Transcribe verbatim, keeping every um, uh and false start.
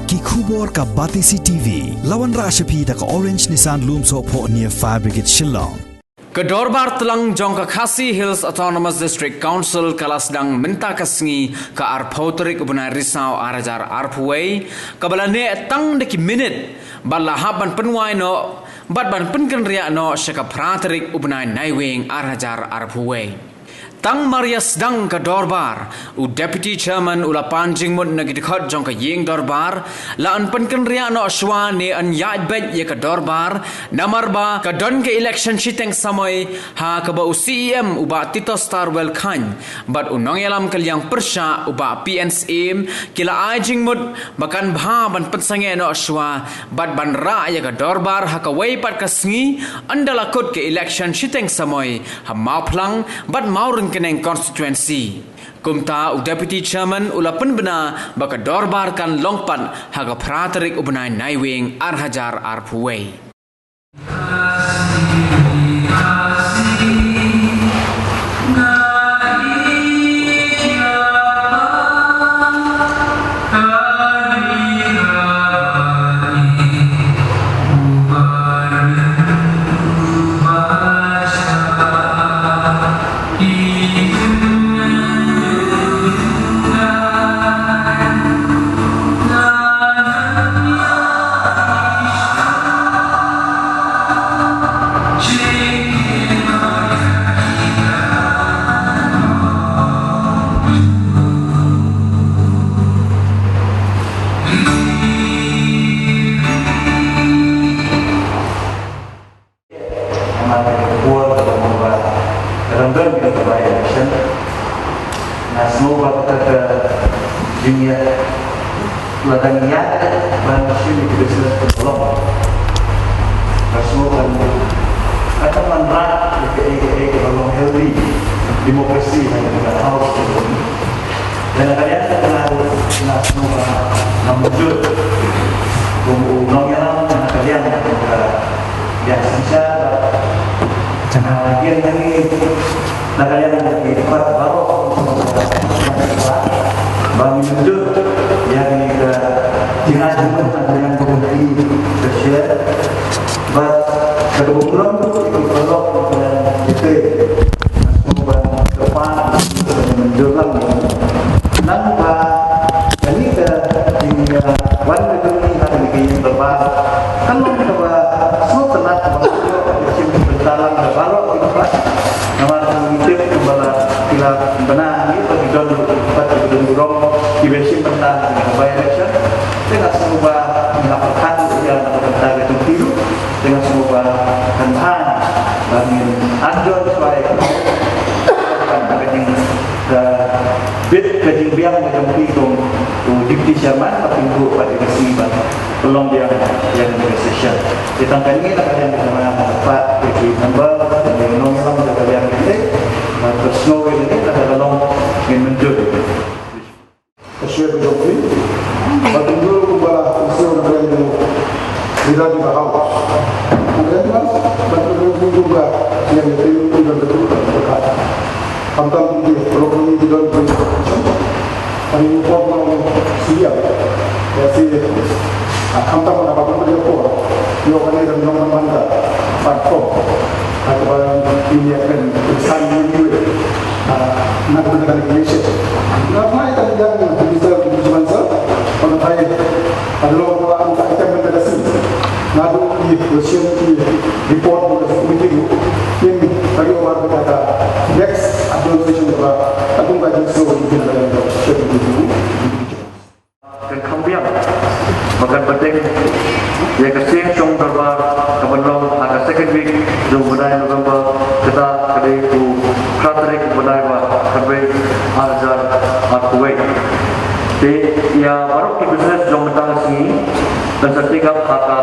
Ki khubor ka Batesi T V. La wanrah sha phi da ka Orange Nissan Lumsohphoh near Fire Brigade Shillong. Ka Dorbar Tlang jong ka Khasi Hills Autonomous District Council ka la sdang mynta ka sngi ka arphew tarik u bnai Risaw ar hajar arphew wei, kaba la neh tang da ki minit bad la hap ban pynwai noh bad ban pynkynriah noh sha ka phra tarik u bnai Naiwieng ar hajar arphew wei. Tang mar ïa sdang ka dorbar, u Deputy Chairman u la pan jingmut na ki dkhot jong ka ïing dorbar, la yn pynkynriah noh shuwa ne yn ïaid beit ïa ka dorbar, namar ba ka don ka election shiteng samoi, ha kaba u C E M u Bah Tito Starwell Chyne bad u nongïalam ka liang pyrshah u Bah P N Syiem ki la ai jingmut ba kan bha ban pynsangeh noh shuwa bad ban rah ïa ka dorbar ha kawei pat ka sngi, ynda la kut ka election shiteng samoi ha Mawphlang bad Mawryngkneng constituency. Kumta u Deputy Chairman u la pynbna ba ka dorbar kan long pat ha ka phra tarik u bnai Naiwieng ar hajar arphew wei. Namar ka por ka long ba ka dang don ka by-election. Nga sngew ba kata ka jingïa la dang ïa ban shim ïa ka business ka long. Nga sngew ba kata man rat ïa ka, ïa ka, ïa ka long healthy democracy ha ka house. Te na ka liang kata nga, nga sngew ba nga mynjur kum u nongïalam na ka liang ka liang synshar ba, ah, ïa kane na ka liang ki dkhot baroh ba ngi mynjur ïa kane ka jingai jingmut na ka liang ka committee ka share. Bad ka burom ruh ïa ki paralok na ka liang ka committee. Nga sngew ba ka pan ka mynjur lang. Nang ba kane ka jingwan ka jong ngi ha kane ka ïing dorbar kan long kaba sngewtynnat, kaba sngewtynnat, ka jingpynbynta lang da baroh ki paidbah. Namar ngi tip kumba la ki la bna ngi ba ki don, ba ki don burom kiba shim bynta ha ka by-election. Te nga sngew ba ngi la pyrkhat ïa na ka bynta ka jong ki ruh. Te nga sngew ba kan bha ba ngin adjust bai ka jing, ka bit ka jingbiang ka jong phi kum u deputy chairman, ka pynbna pat ïa ka sngi ban pynlong biang ïa ka session. Te tang kane la ka liang ka jong nga, nga kyrpad ïa ki member, ïa ki nongïalam jong ka liang kane, ba to sngew ïa kane la ka long ngin mynjur. Ka share ka jong phi. Ba tynjuh kumba u siew na ka liang jong u leader jong ka house. Na ka liang jong ka house, ba tynjuh kumba ïa ka tynjuh kumba ka tynjuh kumba ka. Khamtam ki paralok ngi ki don ki. Ani u pom nong siew. Ïa si, ah, khamtam na ba tynjuh kumba. Ïoh kane dang nong nang manta. Pat pom. Haba ïa kane san ni. Ah, na ka bynta kane ka election. Nga phai ka liang Mister Bushman Sir, pynphai ka long ka item mynta ka sngi. Naduh ki question ki report ka committee ruh, kin ka ïoh ba ka next administration ba ka kum ka jingsngew ki kin ka ïoh ba ka Kan kham biang ba kan bteng ïa ka seng shong dorbar kaban long ha ka second week jong u bnai November, kata ka dei u phra tarik u bnai ba khatwei, ar hajar arphew wei. Te ïa baroh ki business jong mynta ka sngi kan sa take up ha ka